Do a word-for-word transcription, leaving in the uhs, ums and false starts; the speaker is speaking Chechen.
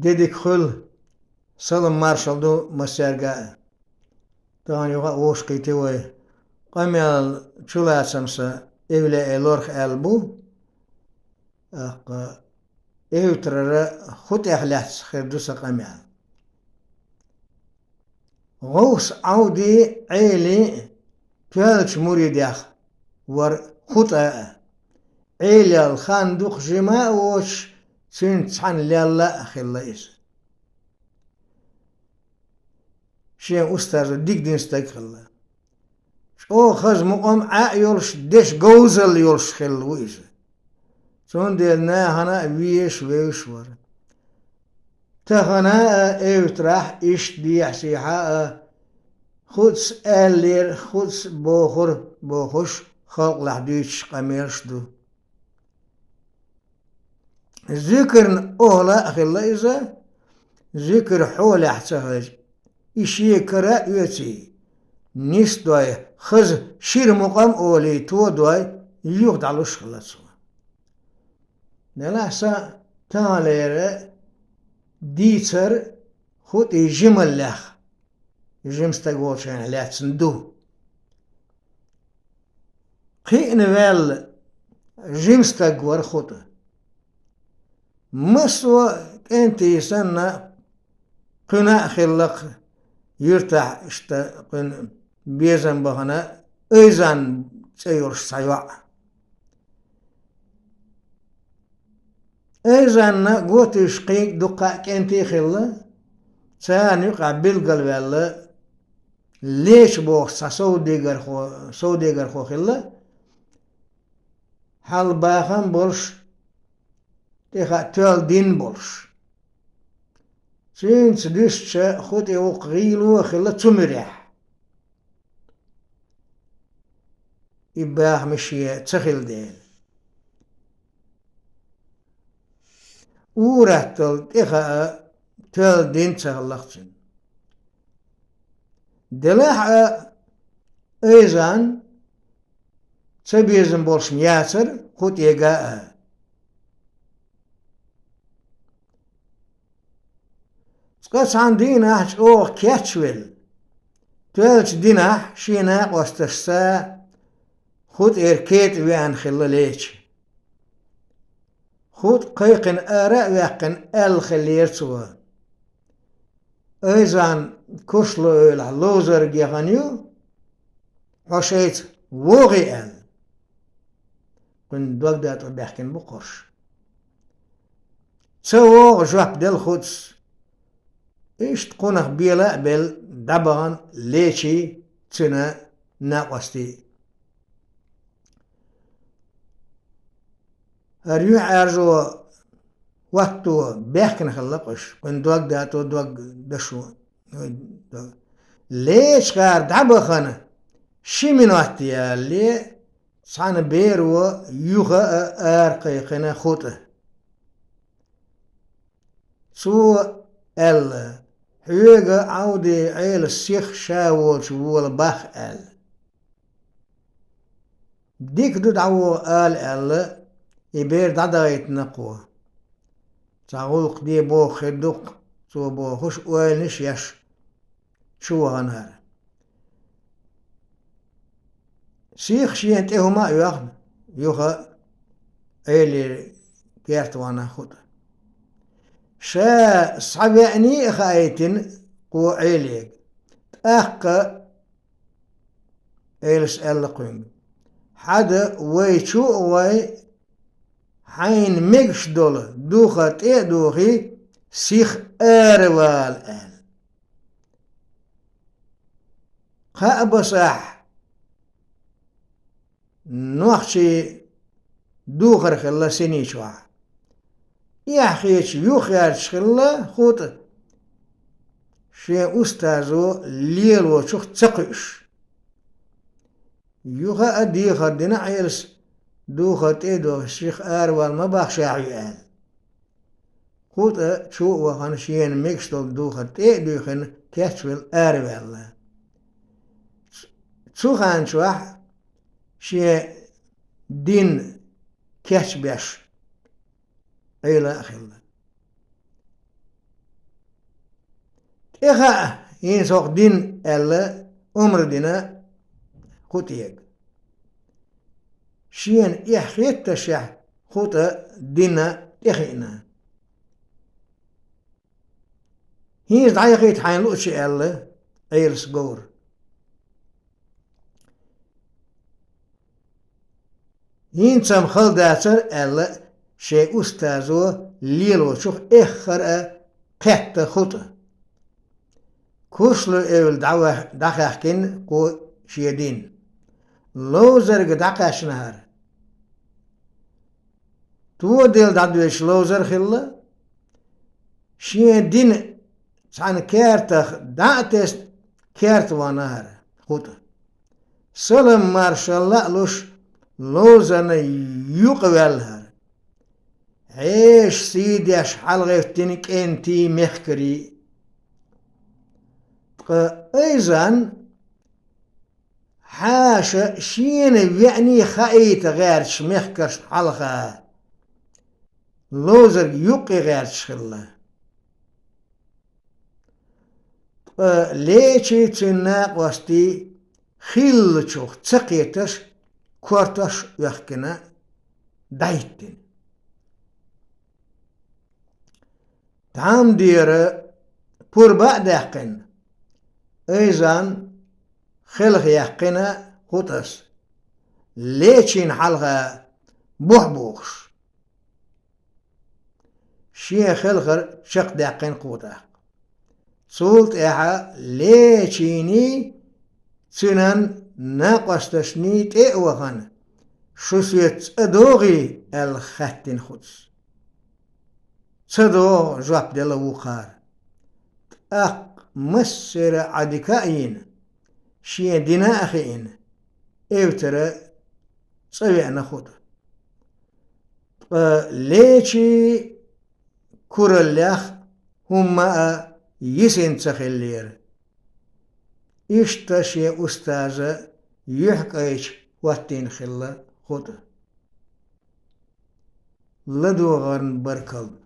Де дика хуьлда, салам-маршалла ду массаьрга а. Тахана юха а вовшахкхийтина вай. Къамел чулацам сан эвлаяъ лорах аьлла бу. ТӀаккха эвтарара хӀу тӀех лаьцна хир ду сан къамел. ГӀовс Ӏовди Ӏели тоьллачу муридех вара хӀу тӀа а. Ӏелел хан дукха жима а воцуш, цуьнца цхьаьна лелла а хилла иза. Шен устазо дика дина стаг хилла. ЧӀогӀа хаза мукъам Ӏа а йолуш, дешан говзалла йолуш хилла ву иза. Цундела нахана а везаш, вевзаш вара. Тахана а эвтарахь иштта дехьа-сехьа а, хӀуъца аьллера, хӀуъца бохура бохуш, халкъалахь дуьйцуш къамелаш ду. Зуькарна охӀла а хилла иза, зуькар хьолехь ца хезча, и шен кара а оьций, нисдой, хаза шира мукъам а олий, тодой, юха дӀалуш хилла цо. Делахь сан таханлера дийцар хӀу тӀе жималлех, жима стаг волчарах лаьцна ду. Кхиъна ваьлла жима стаг вара хӀу тӀа. Массо а кӀентий санна, кхуьнан а хилла-кх юьртахь иштта кхуьнан безам бахана Айзан цӀе йолуш цхьа йоӀ. Айзанна готуьйш кхин а дуккха а кӀентий хилла, царна юкъахь билгалваьлла Леча бохуш цхьа совдегархо, совдегархо хилла, хьал бахам болуш, тӀехь а тоьлла дин болуш. Цуьнца дуьстича хӀу тӀе вукху гӀийло а хилла цу муьрехь. И бахамаш шен ца хилла дела. Ур-атталла тӀехаа тоьлла дин ца хилла-кх цуьнан. Делахь а Айзан ца безам болуш-м яцара хӀу тӀе а. Цкъа цхьана дийнахь чӀогӀа кечвелла, тоьллачу динахь шен накъосташца хӀу тӀера кетӀа веана хилла Леча. ХӀу тӀа кхайкхина ара а ваьккхина, аьлла хиллера цо: «Айзан, кушло эвлахь, ловзарг яхана ю, хьо шайца вогӀий», — аьлла. Кхуьнан дог датӀа баьхкина бу кхуьш. «Ца вогӀу», — жоп делла хӀу тӀас. Иштта кхунах бела а белла, дӀабахана Лечий, цуьнан накъостий. ХӀара юьхьӀаьржо хӀотто баьхкина хилла-кх уьш, кхуьнан дог датӀа, дог дашо. Лечкъара дӀабахана ши минот ялале, цхьана беро юха а ара кхайкхина хӀу тӀа. Цо аьлла: «Хьоьга Ӏовди Ӏелас сиха ша волчу вола бах», — аьлла. «Дика ду, дӀавогӀу», — ала аьлла, и бер дӀадахийтина кхо. Цхьа гӀуллакх де боху хир ду-кх цо бохуш, ойланаш еш чу вахана хӀара. Сиха шена тӀе хӀума а йоьхна, юха Ӏелера керта вахана хӀу тӀа. Ша схьавеаний а хаийтина кхо Ӏелега. ТӀаккха Ӏелас аьлла кхуьнга: «Хьада вай чу а гӀой, хьайна мегаш долу духар тӀе а духий, сиха аравала», — аьлла. Кхаа басахь нохчий духар хилла синий чохь. Эхь хеча юххерчаш хилла хӀу тӀа, шен устазо лелочух ца кхуьуш. Юха а дехар дина Ӏелас, духар тӀе а дохуш, сиха аравала ма боху ша хьоьга аьлла. ХӀу тӀа чу а вахана, шена мегаш долу духар тӀе а дуьйхина, кечвелла араваьлла. Цу хан чохь шен дин кечбеш Ӏела а хилла. тӀехаа хӀинца хӀокху дин аьлла, омра дина ХутӀе. Шена эхь хетташехь, ХутӀа дина тӀехиъна. ХӀинца дӀаяхийта хьайна луучу аьлла, Ӏелас говр. ХӀинца-м хала дацара аьлла, шен устазо лелочух эххар а кхетта ХутӀа. Куршлу эвла дӀаваьх-, дӀахаьхкина кхо шен дин. Ловзарга дӀакхаьчна хӀара. Тоделла дӀадоьдуш ловзар хилла, шен дин цхьана кертах дӀа а тесна, керта вахана хӀара ХутӀа. Салам-маршалла а луш, ловзарна юкъаваьлла хӀара. Ӏеша сий деш хьалагӀевттина кӀентий, мехкарий. Ткъа Айзан хьаша шена веаний хаийта гӀерташ мехкаршна хьалха ловзарга юккъе гӀерташ хилла. Ткъа Лечий, цуьнан накъостий хиллачух ца кхеташ, кортош а оьхкина, дӀахӀиттина. Тхьамдера пурба а даьккхина, Айзан хелха яьккхина ХутӀас, Лечийна хьалха бухь бухуш. Шен хелхар чекхдаьккхина кхо тӀаккха. Цул тӀаьхьа Лечийний, цуьнан накъосташний тӀе а вахана, шу соьца цӀа догӀий аьлла хаьттина ХутӀас. Ца догӀу, жоп делла вукхара. ТӀаккха массара а Ӏадика а йина, шен дина а хиъна, эвтара цӀа веана ХутӀа. Ткъа Лечий кураллех хӀумма а йисина ца хиллера. Иштта шен устаза юьхькӀайча хӀоттийна хилла ХутӀа. ЛадогӀарна баркалла.